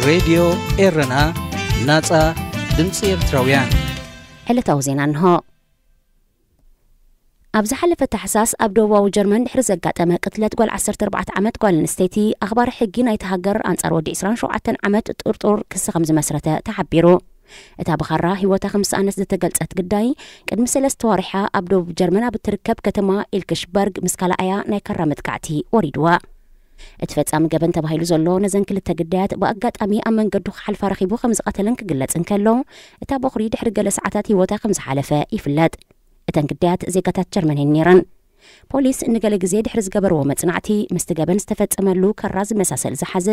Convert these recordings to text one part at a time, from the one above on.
ሬድዮ ኤረና፣ ናጻ ድምጺ ኤርትራውያን። ዕለታዊ ዜና እንሆ። ኣብ ዝሓለፈ ታሕሳስ ኣብ ደቡባዊ ጀርመን ድሕሪ ዘጋጠመ ቅትለት ጓል ዓሰርተ ኣርባዕተ ዓመት ጓል ኣንስተይቲ፣ ኣኽባሪ ሕጊ ናይቲ ሃገር ኣንጻር ወዲ ዕስራን ሸውዓተን ዓመት ጥርጡር ክሲ ከም ዝመስረተ ተሓቢሩ። እታ ብኻራ ህይወታ ከም ዝሰኣነት ዝተገልጸት ግዳይ፣ ቅድሚ ሰለስተ ዋርሓ ኣብ ደቡብ ጀርመን ኣብ እትርከብ ከተማ ኢልክሽበርግ ምስ ካልኣያ ናይ ካራ መጥቃዕቲ ወሪድዋ። እቲ ፈጻሚ ገበን ተባሂሉ ዘሎ ነዘን ክልተ ግዳያት ብኣጋጣሚ ኣብ መንገዱ ክሓልፋ ረኺቡ ከም ዝቐተለን ክግለጽ እንከሎ፣ እታ በኹሪ ድሕሪ ገለ ሰዓታት ህይወታ ከም ዝሓለፈ ይፍለጥ። እተን ግዳያት ዜጋታት ጀርመን እየን ነይረን። ፖሊስ ንገለ ግዜ ድሕሪ ዝገበርዎ መጽናዕቲ፣ ምስቲ ገበን ዝተፈጸመሉ ከራ ዝመሳሰል ዝሓዘ፣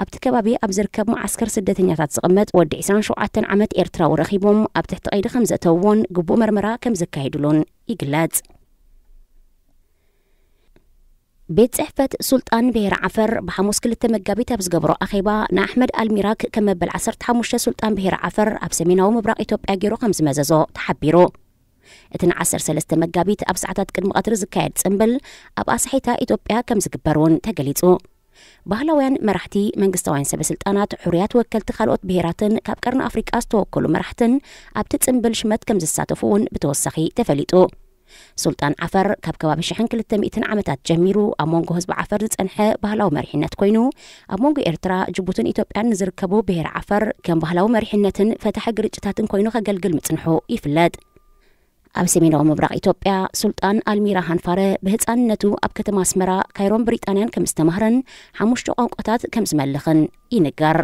ኣብቲ ከባቢ ኣብ ዝርከብ መዓስከር ስደተኛታት ዝቕመጥ ወዲ ዕስራን ሸውዓተን ዓመት ኤርትራዊ ረኺቦም ኣብ ትሕቲ ቀይዲ ከም ዘእተውዎን ግቡእ መርመራ ከም ዘካየዱሉን ይግለጽ። ቤት ጽሕፈት ሱልጣን ብሄረ ዓፈር ብሓሙስ ክልተ መጋቢት ኣብ ዝገብሮ ኣኼባ ንኣሕመድ ኣልሚራክ ከም መበል ዓሰርተ ሓሙሽተ ሱልጣን ብሄረ ዓፈር ኣብ ሰሜናዊ ምብራቕ ኢትዮጵያ ገይሩ ከም ዝመዘዞ ተሓቢሩ። እቲ ንዓሰርተ ሰለስተ መጋቢት ኣብ ሰዓታት ቅድሚ ቀትሪ ዝካየድ ጽምብል ኣብ ኣሳሒታ ኢትዮጵያ ከም ዝግበር እውን ተገሊጹ። ባህላውያን መራሕቲ፣ መንግስታውያን ሰበ ስልጣናት፣ ሕሩያት ወከልቲ ካልኦት ብሄራትን ካብ ቀርኒ ኣፍሪቃ ዝተወከሉ መራሕትን ኣብቲ ጽምብል ሽመት ከም ዝሳተፉ እውን ብተወሳኺ ተፈሊጡ። ሱልጣን ዓፈር ካብ ከባቢ ሽሕን ክልተ ሚእትን ዓመታት ጀሚሩ ኣብ መንጎ ህዝቢ ዓፈር ዝጸንሐ ባህላዊ መሪሕነት ኮይኑ፣ ኣብ መንጎ ኤርትራ፣ ጅቡትን ኢትዮጵያን ንዝርከቡ ብሄር ዓፈር ከም ባህላዊ መሪሕነትን ፈታሒ ግርጭታትን ኮይኑ ከገልግል ምጽንሑ ይፍለጥ። ኣብ ሰሜናዊ ምብራቕ ኢትዮጵያ፣ ሱልጣን ኣልሚራ ሃንፋረ ብህጻንነቱ ኣብ ከተማ ኣስመራ፣ ካይሮን ብሪጣንያን ከም ዝተማህረን ሓሙሽተ ቋንቋታት ከም ዝመልኽን ይንገር።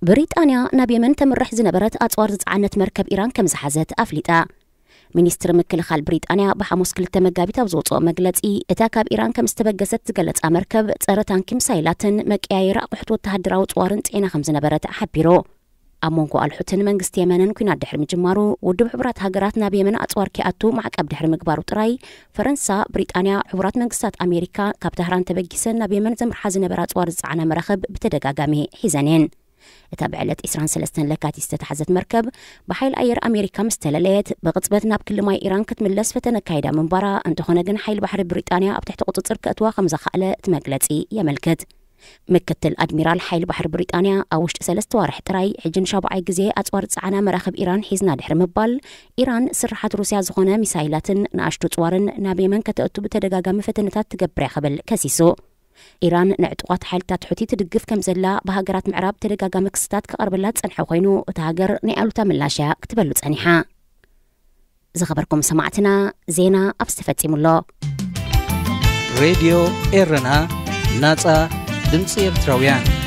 ብሪጣንያ ናብ የመን ተምርሕ ዝነበረት ኣጽዋር ዝጸዓነት መርከብ ኢራን ከም ዝሓዘት ኣፍሊጣ። ሚኒስትሪ ምክልኻል ብሪጣንያ ብሓሙስ ክልተ መጋቢት ኣብ ዝወጽኦ መግለጺ፣ እታ ካብ ኢራን ከም ዝተበገሰት ዝገለጻ መርከብ ጸረ ታንኪ ሚሳይላትን መቀያየሪ ኣቑሑት ወተሃደራዊ ኣጽዋርን ጽዒና ከም ዝነበረት ሓቢሩ። ኣብ መንጎ ኣልሑትን መንግስቲ የመንን ኲናት ድሕሪ ምጅማሩ፣ ውድብ ሕቡራት ሃገራት ናብ የመን ኣጽዋር ኪኣቱ ማዕቀብ ድሕሪ ምግባሩ ጥራይ፣ ፈረንሳ፣ ብሪጣንያ፣ ሕቡራት መንግስታት ኣሜሪካ ካብ ታህራን ተበጊሰን ናብ የመን ዘምርሓ ዝነበራ ኣጽዋር ዝጸዓና መራኽብ ብተደጋጋሚ ሒዘን እየን። እታ ብዕለት ዕስራን ሰለስተን ለካቲት ዝተታሕዘት መርከብ፣ ብሓይሊ ኣየር ኣሜሪካ ምስ ተለለየት፣ ብቕጽበት ናብ ክሊ ማይ ኢራን ክትምለስ ፈተነ ኣካይዳ ምንባራ፣ እንተኾነ ግን ሓይሊ ባሕሪ ብሪጣንያ ኣብ ትሕቲ ቁጽጽር ከእትዋ ከም ዘኻእለ እቲ መግለጺ የመልክት። ምክትል ኣድሚራል ሓይሊ ባሕሪ ብሪጣንያ፣ ኣብ ውሽጢ ሰለስተ ዋርሕ ጥራይ፣ ሕጂ ንሻብዓይ ግዜ ኣጽዋር ዝጸዓና መራኽብ ኢራን ሒዝና ድሕሪ ምባል፣ ኢራን ስርሓት ሩስያ ዝኾነ ሚሳይላትን ንኣሽቱ ኣጽዋርን ናብ የመን ከተእቱ ብተደጋጋሚ ፈተነታት ትገብር እያ ክብል ከሲሱ። ኢራን ንዕጡቓት ሓይልታት ሑቲ ትድግፍ ከም ዘላ ብሃገራት ምዕራብ ተደጋጋሚ ክስታት ክቐርበላ ዝጸንሐ ኮይኑ፣ እታ ሃገር ናይ ኣሉታ ምላሽ እያ ክትበሉ ጸኒሓ። ዝኸበርኩም ሰማዕትና፣ ዜና ኣብዚ ተፈጺሙ ኣሎ። ሬድዮ ኤረና፣ ናጻ ድምጺ ኤርትራውያን።